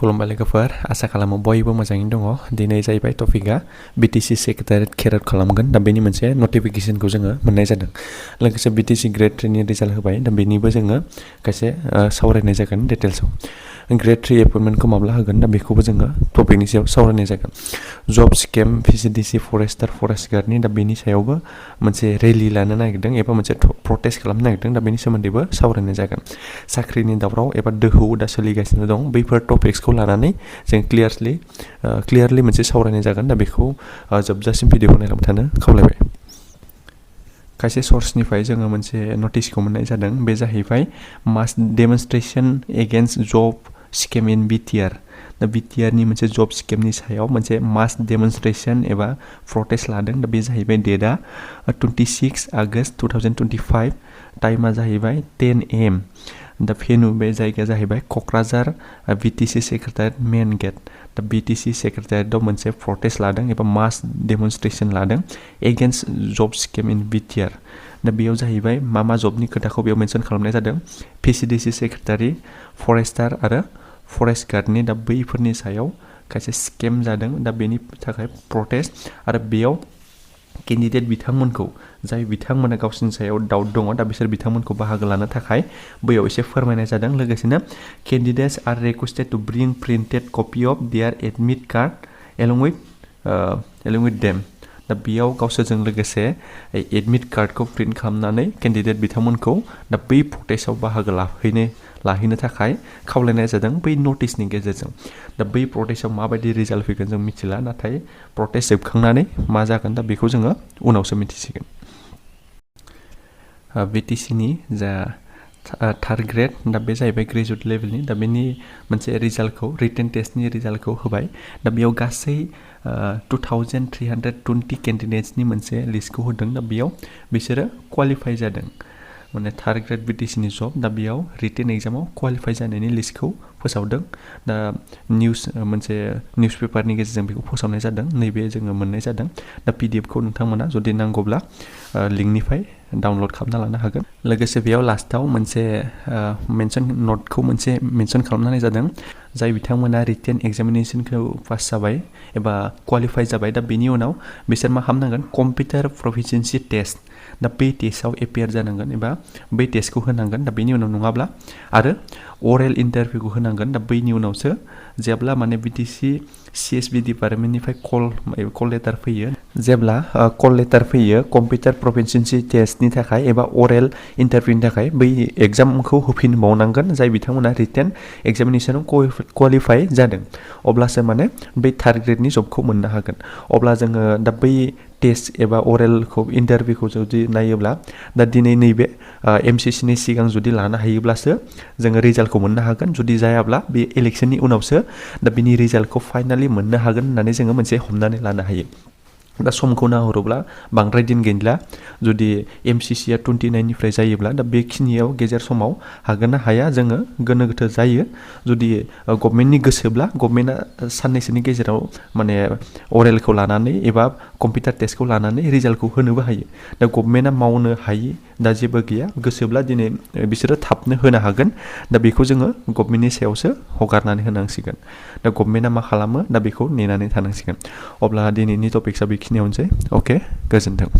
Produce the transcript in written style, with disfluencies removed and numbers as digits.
खुलुमबाय लोगोफोर आसा खालामो बयबो मोजाङैनो दङ दिनै जाहैबाय टपिकआ BTC Secretariat Gherao खालामगोन दा बेनि मोनसे नटिफिकेशनखौ जोङो मोननाय जादों लोगोसे BTC ग्रेड 3 नि रिजाल्ट होबाय दा बेनिबो जोङो खायसे सावरायनाय जागोन डिटेल्सआव ग्रेड 3 एपइन्टमेन्टखौ माब्ला होगोन दा बेखौबो जोङो टपिकनि सायाव सावरायनाय जागोन जब स्केम BTC फरेस्टार फरेस्ट गार्डनि दा बेनि सायावबो मोनसे रेलि लानो नागिरदों एबा मोनसे प्रटेस्ट खालामनो नागिरदों दा बेनि सोमोन्दैबो सावरायनाय जागोन साख्रिनि दावराव एबा दोहौ दा सोलिगासिनो दं बैफोर टपिक्सखौ लानानै जों क्लियारलि मोनसे सावरायनाय जागोन दा बेखौ जोबजासिम भिडिअखौ नायलांबाय थानो खावलायबाय खायसे सर्सनिफ्राय जोङो मोनसे नटिसखौ मोननाय जादों बे जाहैबाय मास डेमनस्ट्रेशन एगेन्स्ट जब स्केम इन BTR दा BTR नि मोनसे जब स्केमनि सायाव मोनसे मास डेमनस्ट्रेशन एबा प्रटेस्ट लादों दा बे जाहैबाय डेटआ 26 आगस्ट 2025 टाइमा जाहैबाय 10 AM दा भेन्यू बे जायगाया जाहैबाय क'क्राझार BTC सेक्रेटारियेट मेन गेट दा BTC सेक्रेटारियेटआव मोनसे प्रटेस्ट लादों एबा मास डेमनस्ट्रेशन लादों एगेन्स्ट जब स्केम इन BTR दा बेयाव जाहैबाय मा जबनि खोथाखौ बेयाव मेनसन खालामनाय जादों BTC सेक्रेटारि फरेस्टार आरो फरेस्ट गार्डनि दा बैफोरनि सायाव खायसे स्केम जादों दा बेनि थाखाय प्रटेस्ट आरो बेयाव केन्डिडेट बिथांमोनखौ जाय बिथांमोना गावसिनि सायाव डाउट दङ दा बिसोर बिथांमोनखौ बाहागो लानो थाखाय बैयाव एसे फोरमायनाय जादों लोगोसेनो candidates are requested to bring printed copy of their admit card along with them दा बेयाव गावसोरजों लोगोसे एडमिट कार्डखौ प्रिन्ट खालामनानै केन्डिडेट बिथांमोनखौ दा बै प्रटेस्टआव बाहागो लाहैनो थाखाय खावलायनाय जादों बै नटिसनि गेजेरजों दा बै प्रटेस्टआव माबायदि रिजाल्ट फैगोन जों मिथिला नाथाय प्रटेस्ट जोबखांनानै मा जागोन दा बेखौ जोङो उनावसो मिथिसिगोन BTC नि जा थार्ड ग्रेड दा बे जाहैबाय ग्रेजुवेट लेभेलनि दा बेनि मोनसे रिजाल्टखौ रिटेन टेस्टनि रिजाल्टखौ होबाय दा बेयाव गासै 2320 केन्डिडेट्सनि मोनसे लिस्टखौ होदों दा बेयाव बिसोरो क्वालिफाइ जादों माने थार्ड ग्रेड BTC नि जब दा बेयाव रिटेन एग्जामाव क्वालिफाइ जानायनि लिस्टखौ फोसावदों दा मोनसे निउस पेपारनि गेजेरजों बेखौ फोसावनाय जादों नैबे जोङो मोननाय जादों दा PDF खौ नोंथांमोना जुदि नांगौब्ला लिंकनिफ्राय डाउनलड खालामना लानो हागोन लोगोसे बेयाव लास्टाव मोनसे नटखौ मोनसे मेनसन खालामनाय जादों जाय बिथांमोना रिटेन एग्जामिनेशनखौ पास जाबाय एबा क्वालिफाइ जाबाय दा बेनि उनाव बिसोर मा खालामनांगोन कम्पिउटार प्रफिसियेन्सि टेस्ट दा बै टेस्टआव एपियार जानांगोन एबा बै टेस्टखौ होनांगोन दा बेनि उनाव नङाब्ला आरो अरेल इन्टारभिउखौ होनांगोन दा बैनि उनावसो जेब्ला माने BTC CSB डिपार्टमेन्टनिफ्राय कल लेटार फैयो जेब्ला कल लेटार फैयो कम्पिउटार प्रफिसियेन्सि टेस्टनि थाखाय एबा अरेल इन्टारभिउनि थाखाय बै एग्जामखौ होफिनबावनांगोन जाय बिथांमोना रिटेन एग्जामिनेशनाव क्वालिफाइ जादों अब्लासो माने बै थार्ड ग्रेडनि जबखौ मोननो हागोन अब्ला जोङो दा बै टेस्ट एबा अरेलखौ इन्टारभिउखौ जुदि नायोब्ला दा दिनै नैबे MCC नि सिगां जुदि लानो हायोब्लासो जोङो रिजाल्टखौ मोननो हागोन जुदि जायाब्ला बे इलेक्सननि उनावसो दा बिनि रिजाल्टखौ फाइनालि मोननो हागोन होननानै जोङो मोनसे हमनानै लानो हायो दा समखौ नाहरोब्ला बांद्राय दिन गैला जुदि MCC आ 29 निफ्राय जायोब्ला दा बेखिनियाव गेजेर समाव हागोन ना हाया जोङो गोनो गोथो जायो जुदि गभर्नमेन्टनि गोसोब्ला गभर्नमेन्टआ साननैसोनि गेजेराव माने अरेलखौ लानानै एबा कम्पिउटार टेस्टखौ लानानै रिजाल्टखौ होनोबो हायो दा गभर्नमेन्टआ मावनो हायि दा जेबो गैया गोसोब्ला दिनै बिसोरो थाबनो होनो हागोन दा बेखौ जोङो गभर्नमेन्टनि सायावसो हगारनानै होनांसिगोन दा गभर्नमेन्टआ मा खालामो दा बेखौ नेनानै थानांसिगोन अब्ला दिनैनि टपिक्सआ बेखिनियावनोसै अके गोजोन्थों